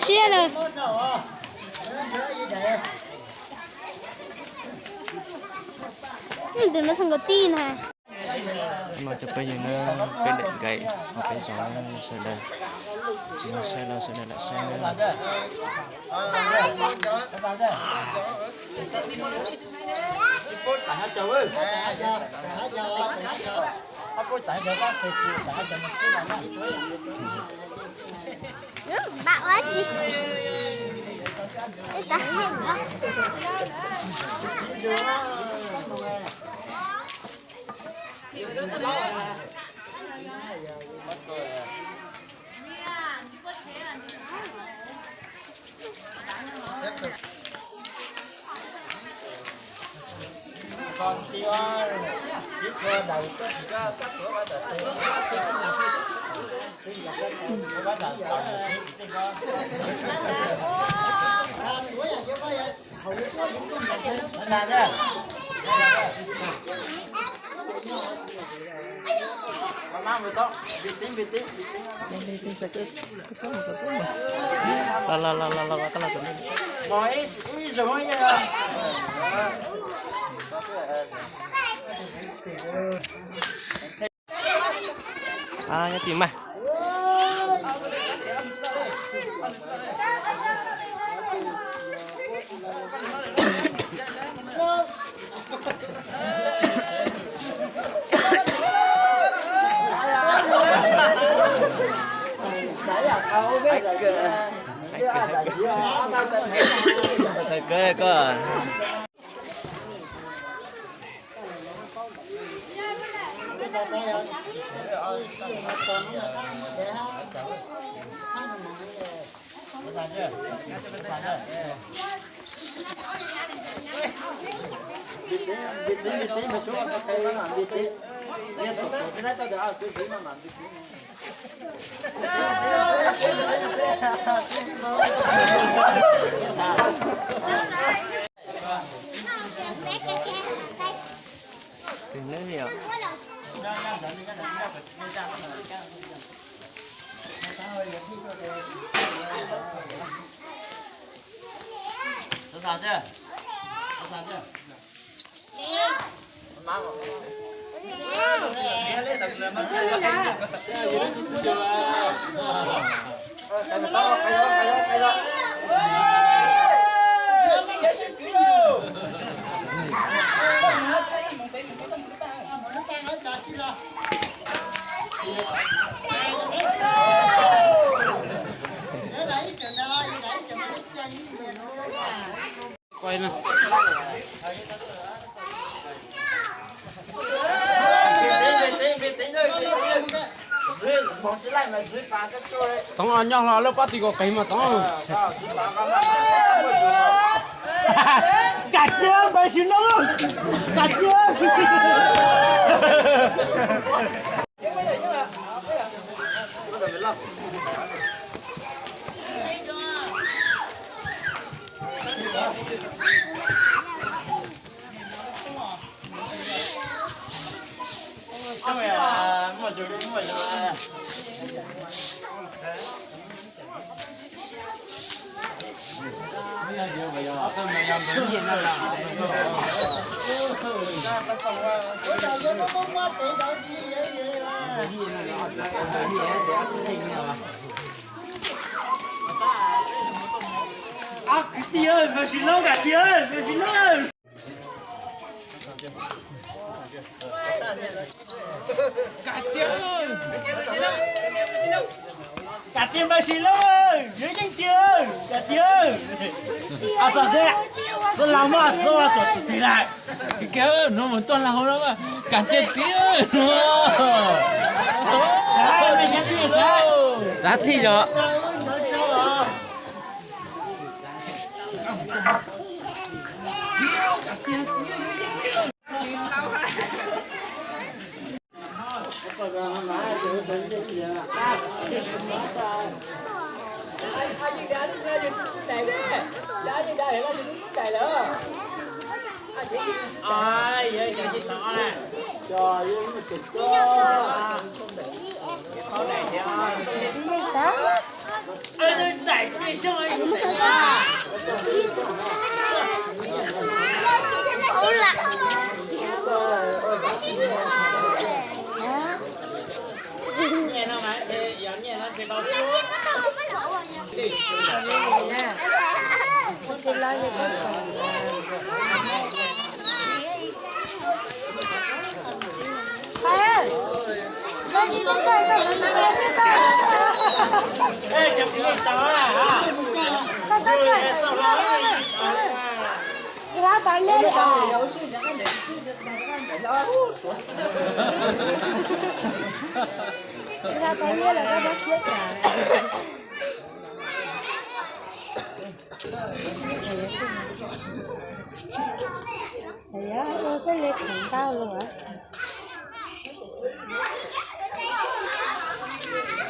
Siab lawm. Tus no txog nkaus tij na. Mas cov peb yawg na, peb daim nkaim hauv peb zos na sawv daws, tsis saib los sawv daws lam saib na. Nyob tim mas. Tawg kawg koj. Toov, nyob hlo lub pob tw kaum qis mas Toov. Kam tiag, npawg Sim Loob, kam tiag. Ab, kwv tij, npawg Sim Loob, kam tiag, npawg Sim Loob. Kam tiag, kam tiag npawg Sim Lawm, yuav yeej tiag, kam tiag. Ab, txhob seb, txhob lag maj, txhob tuam sim twg lawm. Kawg no mus tuaj lag hauv no, kam tiag txiv. Txav thij yog.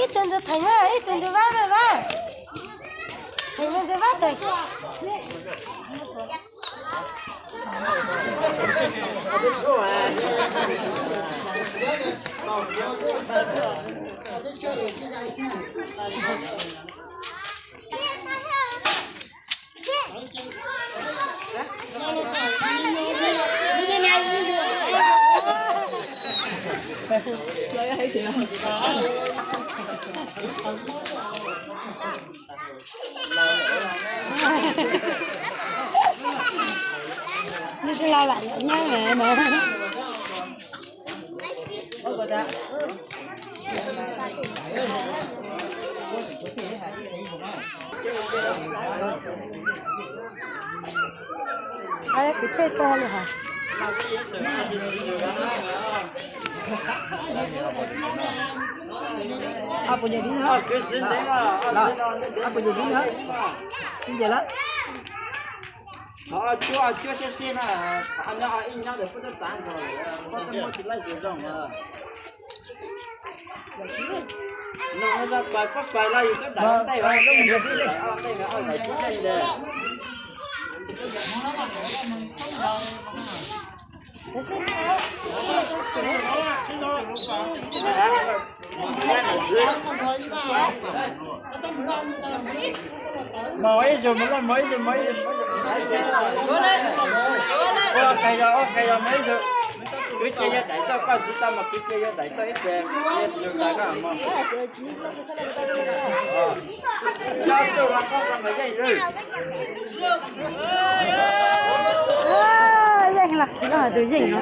Ib tug ntawd theem na, ib tug ntawd vab na, vab. Theem ntawd vab theem. Nws tsis los lam yam nyab me no. Kuv tseg koj li hos. Ab, puas yog li na? Ab, puas yog li na? Li ntawd lawm. Thov cuab, cuab siab siab na, ib nyob ntawm peb tab tav nrog, peb muab tsis laij tsis zoo na. No pais pab pais los yus kab daim ntej, ntej, ntej, ntej. Mos ib zug, mos ib zug, mos ib zug. Ua qe yog, ua qe yog mos ib zug. Kwv cia yog daim toj, koj tsis tau mas kwv cia yog daim toj ib teg. Yog tus los koj mas yeej lwj. Yeej los, tus yeej no.